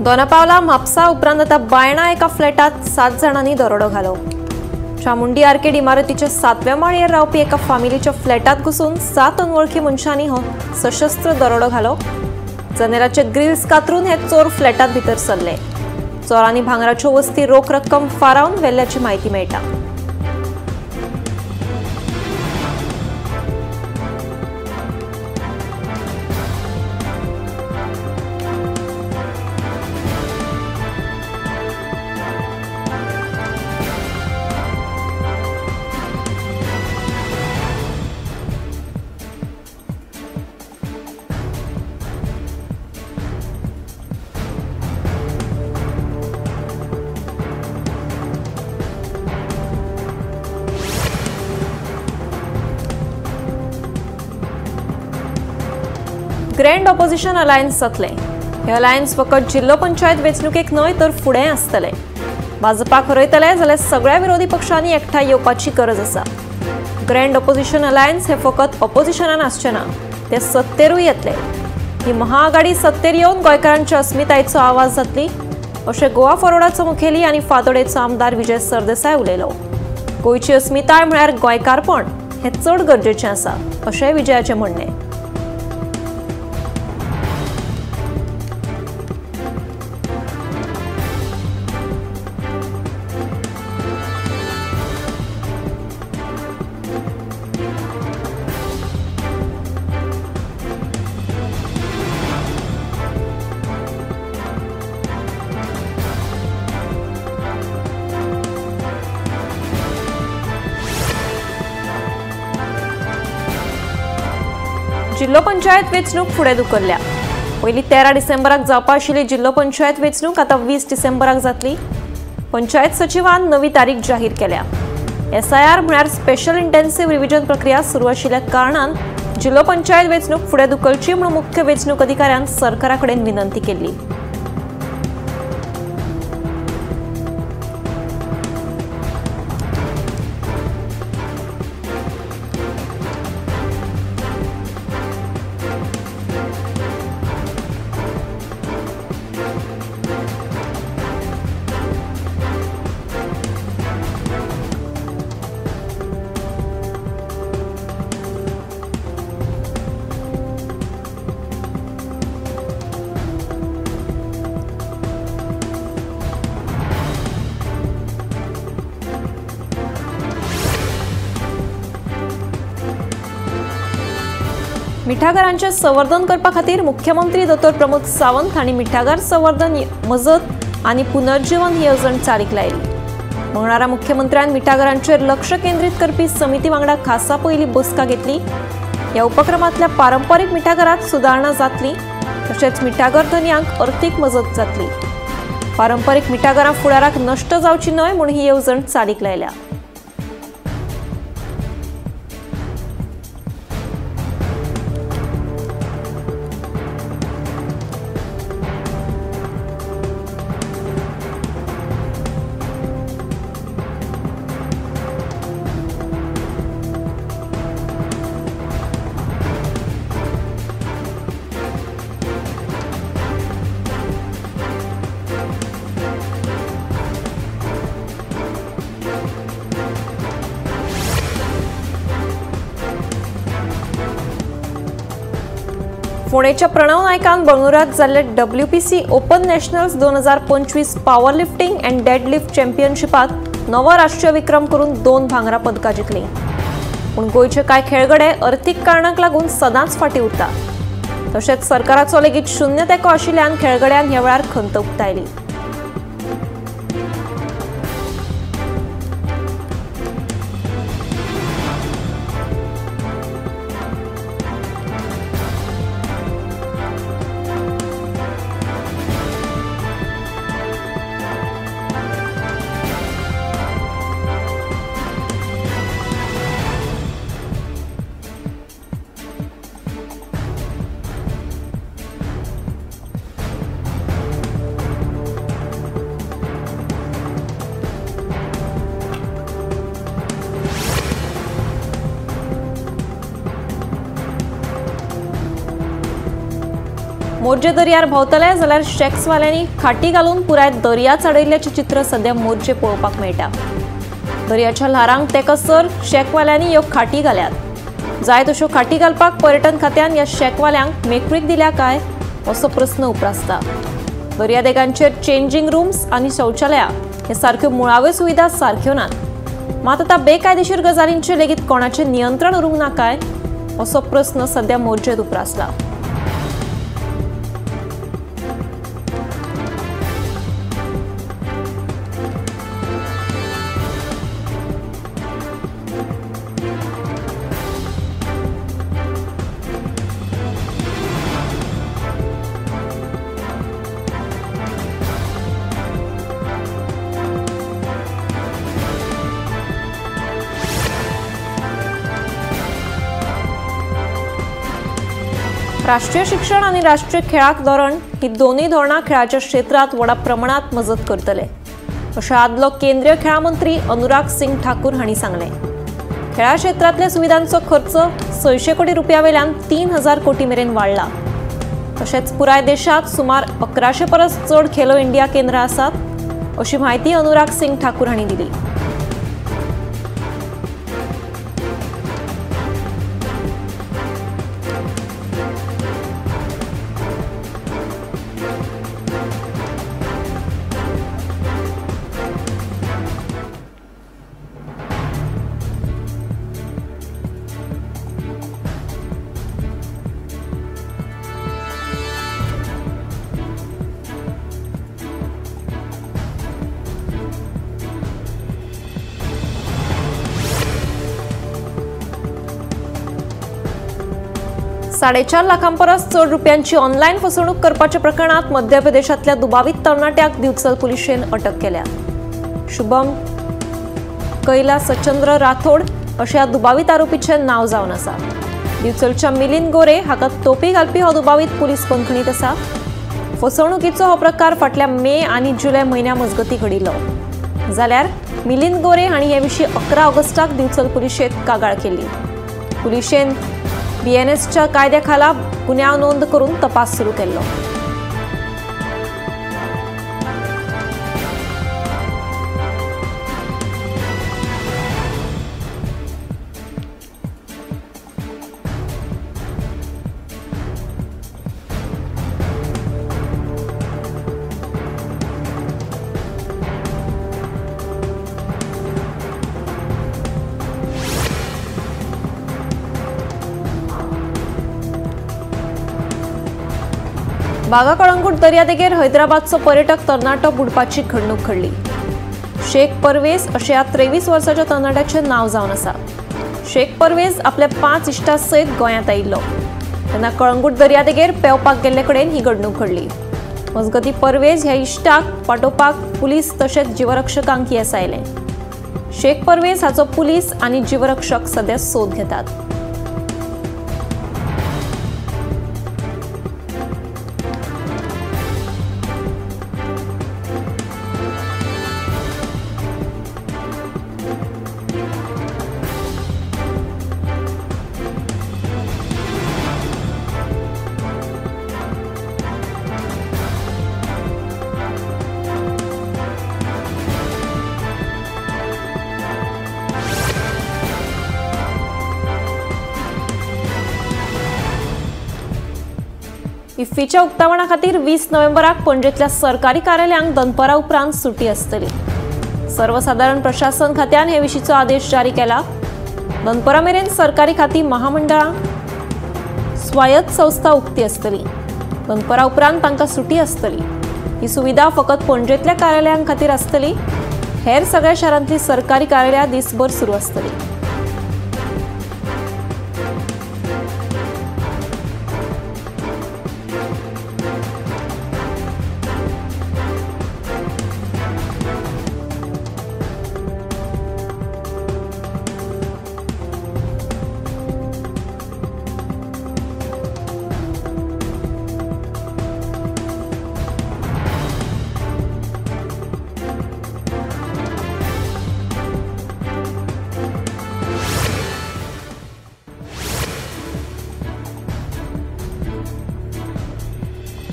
दोनापावला म्हापसा उपरांत आतां बायणा एका फ्लॅटात 7 जाणांनी दरोडो घालो. चामुंडी आर्केड इमारतीच्या 7व्या माळयेर रावपी एका फामिलीच्या फ्लॅटात घुसून 7 अनवळखी मनशांनी हो सशस्त्र दरोडो घालो. जनेलाचे ग्रिल्स कातरून हे चोर फ्लॅटात भितर सरले. चोरांनी भांगराच्यो वस्ती रोख रक्कम फारावन व्हेल्ल्याची म्हायती मेळटा. ग्रँड ऑपोजिशन अलायन्स जातलें. हे अलायन्स फकत जिल्लो पंचायत वेंचणुकेक न्हय तर फुडें आसतलें. भाजपाक हरयतले जाल्यार सगळ्या विरोधी पक्षांनी एकठांय येवपाची गरज आसा. ग्रँड ऑपोजिशन अलायन्स हे फकत ऑपोजिशनान आसचें ना, ते सत्तेरूय येतले. ही महाआघाडी सत्तेर येवन गोंयकारांच्या अस्मितायेचो आवाज जातली अशें गोवा फॉरवर्डाचो मुखेली आनी फातोडेचो आमदार विजय सरदेसाय उलयलो. गोंयची अस्मिताय म्हळ्यार गोंयकारपण हें चड गरजेचें आसा अशें विजयाचें म्हणणें. जिल्लो पंचायत वेंचणूक फुडें धुकल्ल्या. पयलीं 13 डिसेंबराक जावपा आशिल्ली जिल्लो पंचायत वेंचणूक आतां 20 डिसेंबराक जातली. पंचायत सचिवान नवी तारीख जाहीर केल्या. एसआयआर म्हळ्यार स्पेशल इंटेन्सिव्ह रिव्हिजन प्रक्रिया सुरू आशिल्ल्या कारणान जिल्लो पंचायत वेंचणूक फुडें धुकलची म्हूण मुख्य वेंचणूक अधिकाऱ्यान सरकारा कडेन विनंती केल्ली. मिठागरांचें संवर्धन करपा खातीर मुख्यमंत्री दोतोर प्रमोद सावंत हांणी मिठागर संवर्धन मजत आनी पुनर्जीवन ही येवजण चालीक लायली. मंगळारा मुख्यमंत्र्यान मिठागरांचेर लक्ष केंद्रीत करपी समिती वांगडा खासा पयली बसका घेतली. ह्या उपक्रमांतल्या पारंपरीक मिठागरांत सुदारणा जातली तशेंच मिठागर धनयांक अर्थीक मजत जातली. पारंपरीक मिठागरां फुडाराक नश्ट जावची न्हय म्हूण ही येवजण चालीक लायल्या. फोंडेच्या प्रणव नायकान बंगळुरात जाल्ले WPC open nationals 2025 power lifting and deadlift चॅम्पियनशिपात नवो राष्ट्रीय विक्रम करून 2 भांगरा पदकां जिखलीं. पूण गोंयचे कांय खेळगडे अर्थीक कारणांक लागून सदांच फाटीं उरता. तशेंच सरकाराचो लेगीत शून्य तेंको आशिल्ल्यान खेळगड्यान ह्या वेळार खंत उक्तायली. मोरजे दर्यार भोंवतले जाल्यार शॅक्सवाल्यांनी खाटी घालून पुराय दर्या चडयल्ल्याचें चित्र सध्या मोरजे पळोवपाक मेळटा। दर्याच्या ल्हारांक तेकसर शॅकवाल्यांनी ह्यो खाटी घाल्यात। जाय तश्यो खाटी घालपाक पर्यटन खात्यान ह्या शॅकवाल्यांक मेकळीक दिल्या काय असो प्रस्न उप्रासता। दर्यादेगांचेर चेंजिंग रूम्स आनी शौचालयां हे सारक्यो मुळाव्यो सुविधा सारक्यो नात। मात आतां बेकायदेशीर गजालींचेर लेगीत कोणाचें नियंत्रण उरूंक ना काय असो प्रस्न सध्या मोरजेंत उप्रासला। राष्ट्रीय शिक्षण आणि राष्ट्रीय खेळाक धोरण ही दोन्ही धोरणां खेळाच्या क्षेत्रात व्हडा प्रमाणात मजत करतले अशें आदलो केंद्रीय खेळा मंत्री अनुराग सिंग ठाकूर हांणी सांगलें। खेळा क्षेत्रांतल्या सुविधांचो खर्च 600 कोटी रुपया वेल्यान 3000 कोटी मेरेन वाडला। तशेंच पुराय देशांत सुमार 1100 परस चड खेलो इंडिया केंद्रां आसात अशी म्हायती अनुराग सिंग ठाकूर हांणी दिली। साडेचार लाखां परस चड रुपयांची ऑनलायन फसवणूक करपाच्या प्रकरणात मध्य प्रदेशांतल्या दुबावीत तरणाट्याक दिवचल पुलिशेन अटक केल्या। शुभम कैलासचंद्र राठोड अशें ह्या दुबावीत आरोपीचें नांव जावन आसा। दिवचलच्या मिलिंद गोरे हाका तोपी घालपी हो दुबावीत पुलीस बंदखणीत आसा। फसवणुकीचो हो प्रकार फाटल्या मे आनी जुलय म्हयन्या मजगतीं घडिल्लो। जाल्यार मिलिंद गोरे हांणी हे विशीं 11 ऑगस्टाक दिवचल पुलिशेंत कागाळ केली। पुलिशेन बीएनएसच्या कायद्याखाला गुन्यांव नोंद करून तपास सुरू केल्लो। बागा कळंगूट दर्यादेगेर हैदराबादचो पर्यटक तरणाटो बुडपाची घडणूक घडली। शेख परवेज अशें ह्या 23 वर्साच्या तरणाट्याचें नांव जावन आसा। शेख परवेज आपल्या 5 इश्टां सयत गोंयांत आयिल्लो तेन्ना कळंगूट दर्यादेगेर पेंवपाक गेल्ले कडेन ही घडणूक घडली। मजगतीं परवेज ह्या इश्टाक पाटोवपाक पुलीस तशेंच जीवरक्षकांक येस आयलें। शेख परवेज हाचो पुलीस आनी जीवरक्षक सध्या सोद घेतात। इफ्फीच्या उक्तावणा खातीर 20 नोव्हेंबराक पणजेंतल्या सरकारी कार्यालयांक दनपरा उपरांत सुटी आसतली। सर्वसादारण प्रशासन खात्यान हे विशींचो आदेश जारी केला। दनपरा मेरेन सरकारी खाती, महामंडळां, स्वायत्त संस्था उक्ती आसतली। दनपरा उपरांत तांकां सुटी आसतली। ही सुविधा फकत पणजेंतल्या कार्यालयां खातीर आसतली। हेर सगळ्या शारांतली सरकारी कार्यालयां दिसभर सुरू आसतली।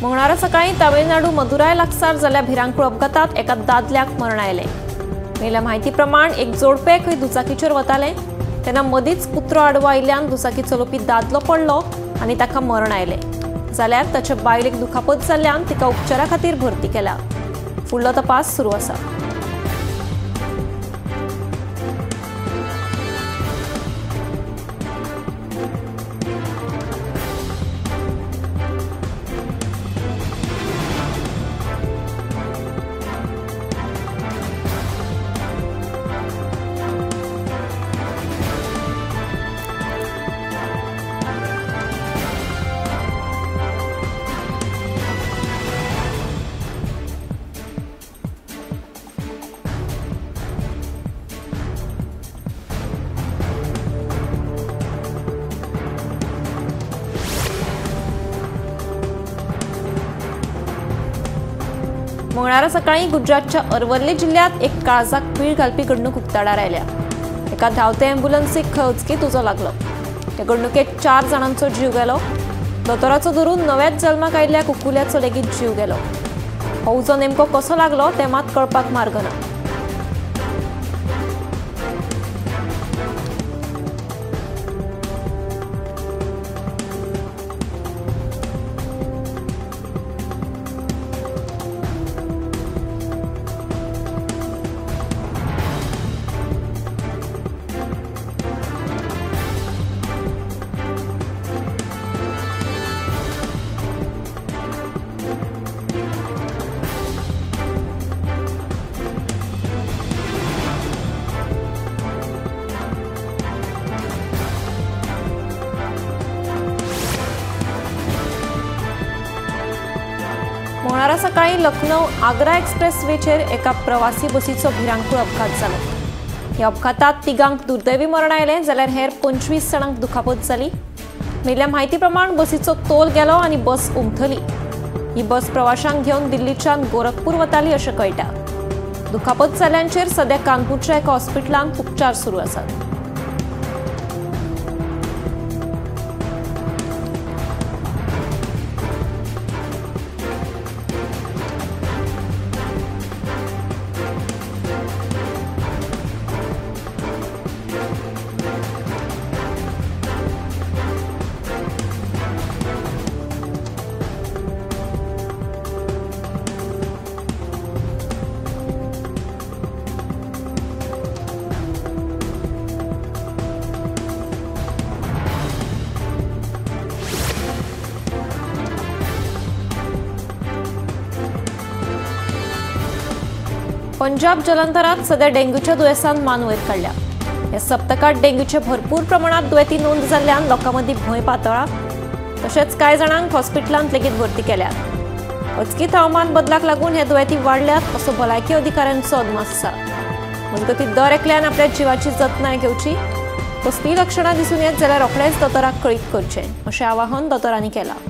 मंगळारा सकाळी तामिळनाडू मदुराय लागसार जाल्ल्या भिरांकूळ अपघातात एका दादल्याक मरण आयलें। मेळिल्ल्या म्हायती प्रमाण एक जोडपें खंय दुचाकीचेर वतालें तेन्ना मदींच कुत्रो आडवो आयिल्ल्यान दुचाकी चलोवपी दादलो पडलो आनी ताका मरण आयलें। जाल्यार ताच्या बायलेक दुखापत जाल्ल्यान तिका उपचारा खातीर भरती केला। फुडलो तपास सुरू आसा। मंगळारा सकाळी गुजरातच्या अरवल्ली जिल्ह्यात एक काळजाक पीळ घालपी घडणूक उक्ताडार आयल्या। एका धांवते ॲम्ब्युलन्सीक खंय उजो लागलो। हे घडणुकेत 4 जाणांचो जीव गेलो। दोतोराचो धरून नव्याच जल्माक आयिल्ल्या कुकुल्याचो लेगीत जीव गेलो। हो उजो नेमको कसो लागलो तें मात कळपाक मार्ग ना। मंगळारा सकाळी लखनौ आग्रा एक्सप्रेसवेचेर एका प्रवासी बसीचो भिरांकूळ अपघात जालो। ह्या अपघातात 3 दुर्दैवी मरण आयलें जाल्यार हेर 25 जाणांक दुखापत जाली। मेळिल्ल्या म्हायती प्रमाण बसीचो तोल गेलो आनी बस उमथली। ही बस प्रवाशांक घेवन दिल्लीच्यान गोरखपूर वताली अशें कळटा। दुखापत जाल्ल्यांचेर सद्या कानपूरच्या एका हॉस्पिटलांत उपचार सुरू आसात। पंजाब जलंधरात सध्या डेंग्यूच्या दुयेंसान मान वयर काडल्या। ह्या सप्तकात डेंग्यूचे भरपूर प्रमाणात दुयेंती नोंद जाल्ल्यान लोकां मदीं भंय पातळा। तशेंच कांय जाणांक हॉस्पिटलांत लेगीत भरती केल्यात। अचकीत हवामान बदलाक लागून हे दुयेंती वाडल्यात असो भलायकी अधिकाऱ्यांचो अदमास आसा। मजगतीं दर एकल्यान आपल्या जिवाची जतनाय घेवची, कसलीय लक्षणां दिसून येत जाल्यार रोखडेंच दोतोराक कळीत करचें अशें आवाहन दोतोरांनी केलां।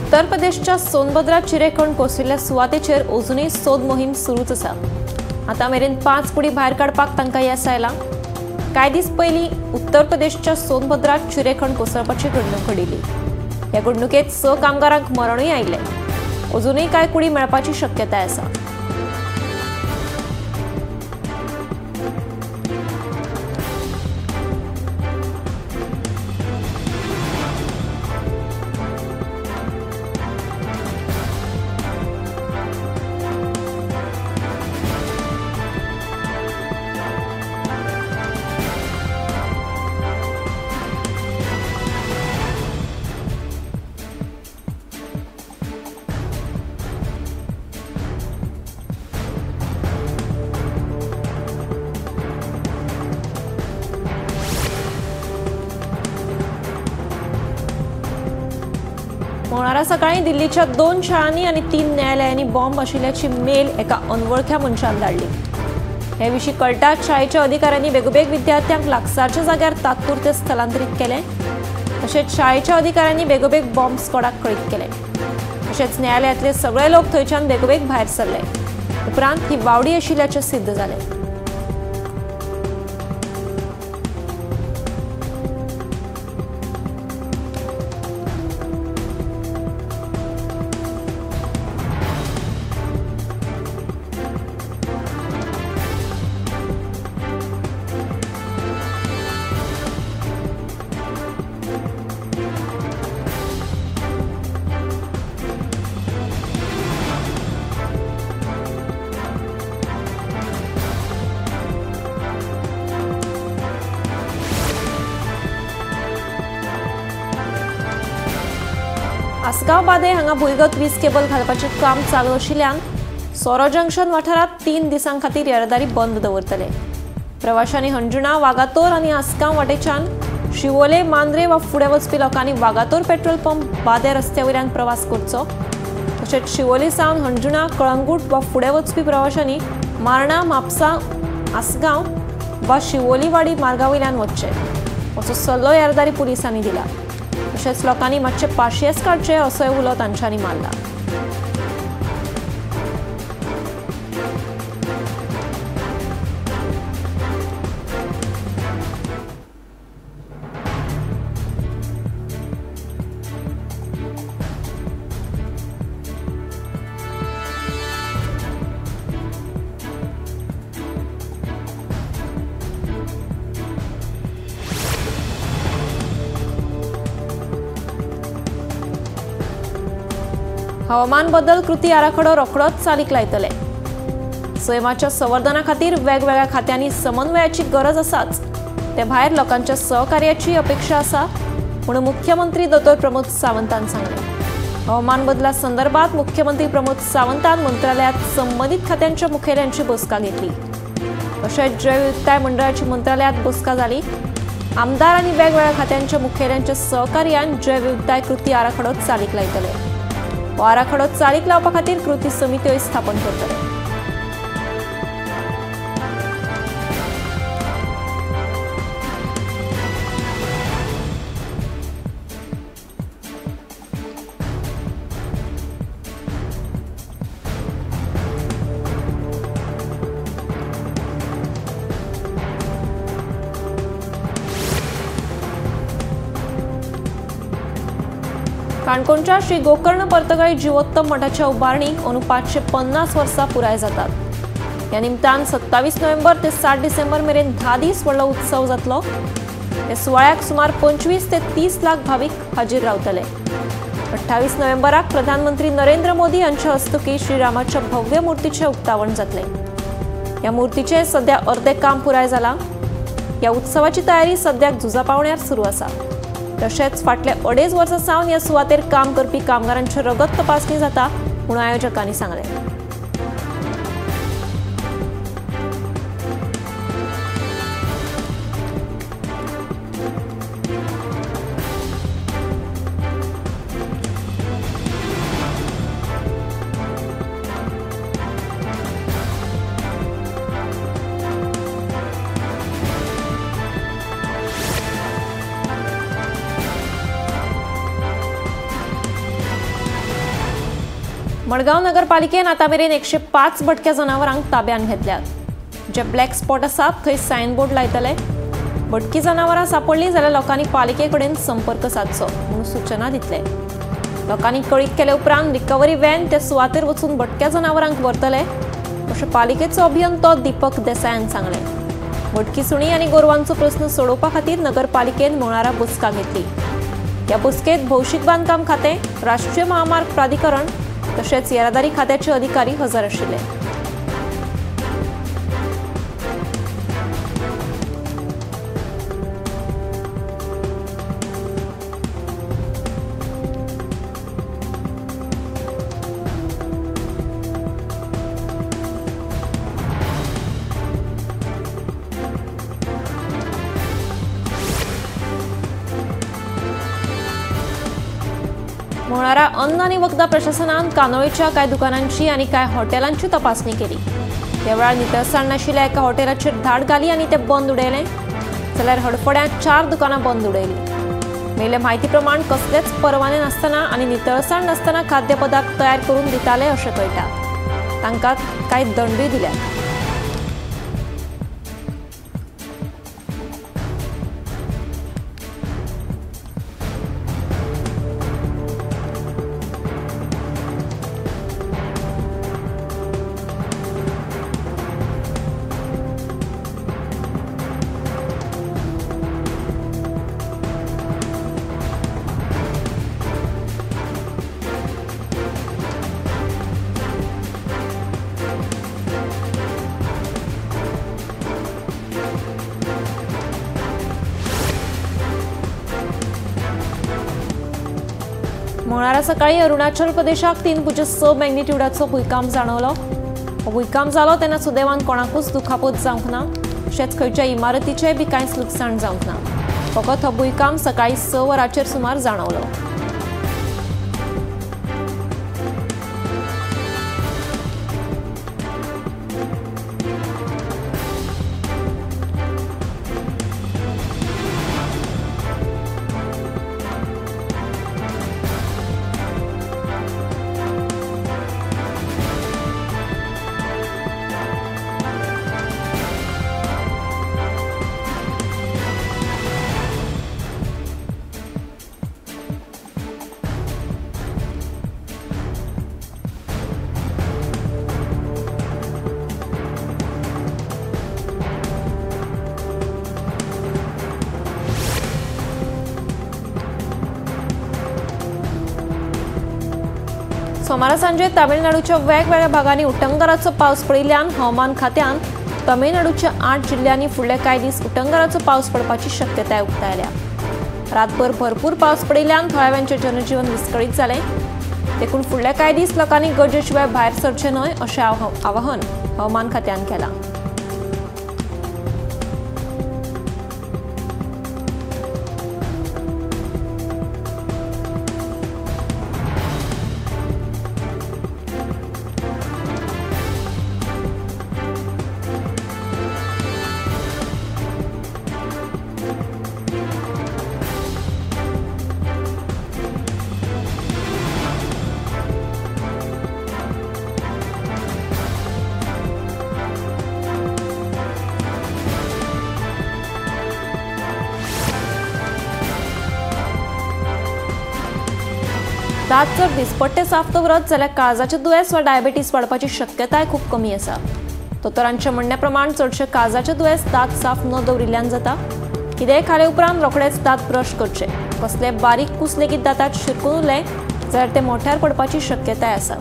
उत्तर प्रदेशच्या सोनभद्रा चिरेखण कोसळिल्ल्या सुवातेचेर अजूनय सोद मोहीम सुरूच आसा। आतां मेरेन 5 कुडी भायर काडपाक तांकां येस आयलां। कांय दीस पयलीं उत्तर प्रदेशच्या सोनभद्रात चिरेखण कोसळपाची घडणूक घडिल्ली। ह्या घडणुकेंत 6 कामगारांक मरणूय आयिल्लें। अजूनय कांय कुडी मेळपाची शक्यताय आसा। मंगळारा सकाळी दिल्लीच्या 2 शाळांनी आनी 3 न्यायालयांनी बॉम्ब आशिल्ल्याची मेल एका अनवळख्या मनशान धाडली। हे विशीं कळटाच शाळेच्या अधिकाऱ्यांनी बेगोबेग विद्यार्थ्यांक लागसारच्या जाग्यार तात्पुरते स्थलांतरीत केले। तशेंच शाळेच्या अधिकाऱ्यांनी बेगोबेग बॉम्ब स्क्वॉडाक कळीत केले। तशेंच न्यायालयांतले सगळे लोक थंयच्यान बेगोबेग भायर सरले। उपरांत ही वावडी आशिल्ल्याचें सिद्ध जालें। आसगांव बादे हांगा भुंयगत वीज केबल घालपाचें काम चालू आशिल्ल्यान सोरो जंक्शन वाठारांत 3 दिसां खातीर येरादारी बंद दवरतले। प्रवाशांनी हणजुणा, वागातोर आनी आसगांव वाटेच्यान शिवोले, मांद्रे वा फुडें वचपी लोकांनी वागातोर पेट्रोल पंप बादे रस्त्या वयल्यान प्रवास करचो। तशेंच शिवोले सावन हणजुणा, कळंगूट वा फुडें वचपी प्रवाशांनी मार्णा, म्हापसा, आसगांव वा शिवोलीवाडी मार्गा वयल्यान वचचें असो सल्लो येरादारी पुलिसांनी दिला। तशेंच लोकांनी मातशे पाशियेस काडचे असोय उलो तांच्यांनी मारला। हवामान बदल कृती आराखडो रोखडोच चालीक लायतले। सैमाच्या संवर्धना खातीर वेगवेगळ्या खात्यांनी समन्वयाची गरज आसाच, ते भायर लोकांच्या सहकार्याची अपेक्षा आसा म्हणून मुख्यमंत्री दोतोर प्रमोद सावंतान सांगलें। हवामान बदला संदर्भात मुख्यमंत्री प्रमोद सावंतान मंत्रालयात संबंधित खात्यांच्या मुखेल्यांची बसका घेतली। तशेंच जैवविविधताय मंडळाची मंत्रालयात बसका जाली। आमदार आनी वेगवेगळ्या खात्यांच्या मुखेल्यांच्या सहकार्यान जैवविविधताय कृती आराखडो चालीक लायतले। आराखडो चालीक लावपा खातीर कृती समित्योय स्थापन करतले। काणकोणच्या श्री गोकर्ण पर्तगाळी जिवोत्तम मठाच्या उबारणीक अंदू 550 वर्सां पुराय जातात। ह्या निमतान 27 नोव्हेंबर ते 7 डिसेंबर मेरेन 10 दीस व्हडलो उत्सव जातलो। ह्या सुवाळ्याक सुमार 25 ते 30 लाख भावीक हाजीर रावतले। 28 नोव्हेंबराक प्रधानमंत्री नरेंद्र मोदी हांच्या हस्तुकीं श्रीरामाच्या भव्य मूर्तीचें उक्तावण जातलें। ह्या मूर्तीचें सद्या अर्दें काम पुराय जालां। ह्या उत्सवाची तयारी सद्याक झुजा पावण्यार सुरू आसा। तशेंच फाटल्या 2.5 वर्सां सावन ह्या सुवातेर काम करपी कामगारांची रगत तपासणी जाता म्हणून आयोजकांनी सांगलें। मडगांव नगरपालिकेन आतांमेरेन 105 भटक्या जनावरांक ताब्यांत घेतल्यात। जे ब्लॅक स्पॉट आसात थंय सायनबोर्ड लायतले। भटकी जनावरां सापडली जाल्यार लोकांनी पालिके कडेन संपर्क सादचो म्हणून सूचना दितले। लोकांनी कळीत केले उपरांत रिकव्हरी व्हॅन त्या सुवातेर वचून भटक्या जनावरांक व्हरतले अशें पालिकेचो अभियंतो दीपक देसायान सांगलें। भटकी सुणी आनी गोरवांचो प्रस्न सोडोवपा खातीर नगरपालिकेन मंगळारा बसका घेतली। ह्या बसकेत भौशीक बांदकाम खातें, राष्ट्रीय महामार्ग प्राधिकरण तशेंच येरादारी खात्याचे अधिकारी हजर आशिल्ले। मंगळारा अन्न आनी वखदां प्रशासनान कानोळेच्या कांय दुकानांची आनी कांय हॉटेलांची तपासणी केली. त्या वेळार नितळसाण नाशिल्ल्या एका हॉटेलाचेर धाड घाली आनी तें बंद उडयलें, जाल्यार हडफड्यांत 4 दुकानां बंद उडयलीं. मेळिल्ले म्हायती प्रमाण कसलेच परवाने नासतना आनी नितळसाण नासतना खाद्यपदार्थ तयार करून दिताले अशें कळटा. तांकां कांय दंडूय दिल्यात. मंगळारा सकाळी अरुणाचल प्रदेशाक 3.6 मॅग्निट्यूडाचो भूंयकांप जाणवलो. हो भूंयकांप जालो तेन्ना सुदैवान कोणाकूच दुखापत जावंक ना, तशेंच खंयच्या इमारतीचेंय बी कांयच लुकसाण जावंक ना. फकत हो भूंयकांप सकाळी 6 वरांचेर सुमार जाणवलो. सोमारा सांजे तामिळनाडूच्या वेगवेगळ्या भागांनी उटंगाराचो पावस पडिल्ल्यान हवामान खात्यान तमिळनाडूच्या 8 जिल्ल्यांनी फुडले कांय दीस उटंगाराचो पावस पडपाची शक्यताय उक्तायल्या. रातभर भरपूर पावस पडिल्ल्यान थळाव्यांचें जनजीवन विस्कळीत जालें. देखून फुडले कांय दीस लोकांनी गरजे शिवाय भायर सरचें न्हय अशें आवाहन हवामान खात्यान केलां. दांत जर दिसपट्टे साफ दवरत जाल्यार काळजाचें दुयेंस वा डायबेटीस वाडपाची शक्यताय खूब कमी आसा. दोतोरांच्या म्हणण्या प्रमाण चडशे काळजाचें दुयेंस दांत साफ न दवरिल्ल्यान जाता. कितेंय खाले उपरांत रोखडेच दांत ब्रश करचे. कसले बारीक कूस लेगीत दांतांत शिरकून उरलें जाल्यार ते मोठ्यार पडपाची शक्यताय आसा.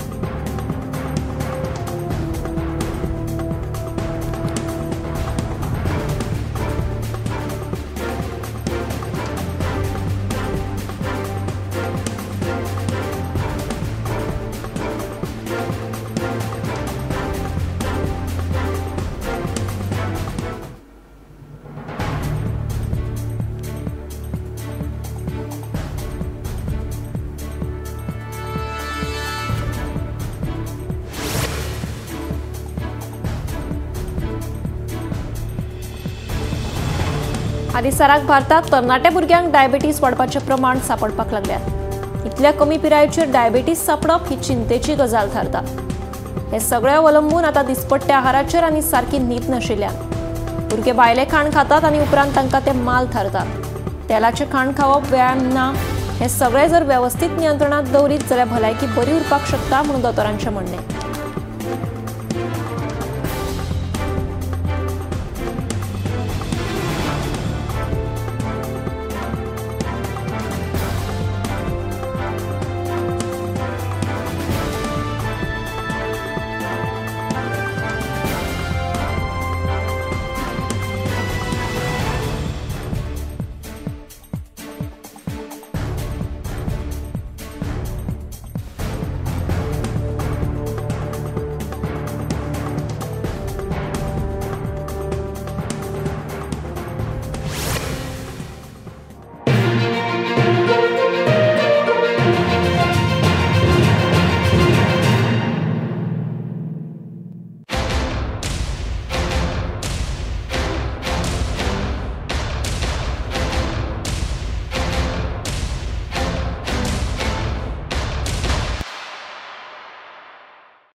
हालींसराक भारतात तरणाट्या भुरग्यांक डायबेटीस वाडपाचें प्रमाण सांपडपाक लागल्यात. इतल्या कमी पिरायेचेर डायबेटीस सांपडप ही चिंतेची गजाल थारता. हे सगळे अवलंबून आतां दिसपट्ट्या आहाराचेर आनी सारकी न्हीद नाशिल्ल्यान भुरगे भायलें खाण खातात आनी उपरांत तांकां तें माल थारता. तेलाचें खाण खावप, व्यायाम ना, हे सगळे जर वेवस्थीत नियंत्रणांत दवरीत जाल्यार भलायकी बरी उरपाक शकता म्हणून दोतोरांचें म्हणणें.